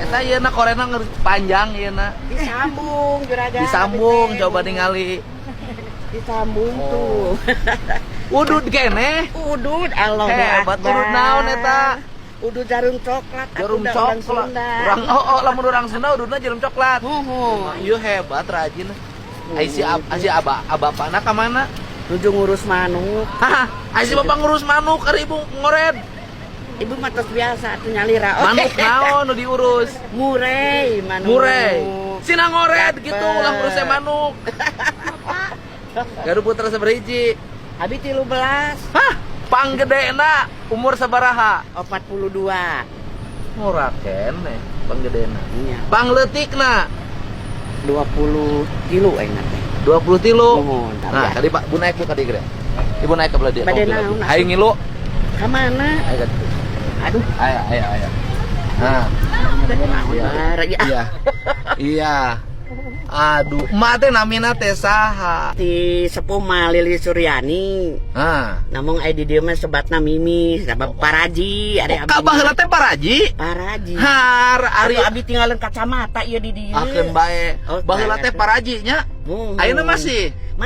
Eta ieu na korena panjang ieu na. Disambung, juragan. Disambung, abi teh. Coba ningali. Disambung Oh. tuh. Udud keneh. Udud, Allah. Hebat, udud naon eta? Udud jarum coklat. Jarum atuh da orang coklat. Sunda. Urang, oh, lamun urang Sunda ududna jarum coklat. Muhun. Iya, hebat, rajin. Ai si ai si aba bapana ka mana? Nuju ngurus manuk. Hah, ai si bapak ngurus manuk, ari ibu ngored. Ibu mah tos biasa atuh nyalira. Manuk naon nu diurus? Murei manuk. Murei. Sina ngored gitu, ulah ngurusnya manuk. Gaduh putra sabaraha hiji? Abi 13. Hah, panggedena umur sabaraha? 42. Murah keneh panggedena. Iya. Pangleutikna? 23 ayeuna teh. 23. Muhun. Nah, tadi Pak, Bu naik, Bu, ka dieu gede. Ibu naik ke belah dieu. Bade Oh, belah naon, dieu. Hayu ngilu. Ka mana? Ayo ka ditu. Aduh, Ayo, ayo, ayo. Nah, bade naon? Iya. Bar, ya. Iya. Aduh, emak teh namina teh saha? Ti sepuh mah Lili Suryani. Nah. Namun aya di dieu mah sebatna Mimi, sabab Paraji ari Oh, ka baheula teh Paraji? Paraji. Har, ari Aduh, abi tinggalin kacamata ieu di dieu. Akeun bae. Oh, Baheula teh bae. Paraji nya. Muhun. Ayeuna masih.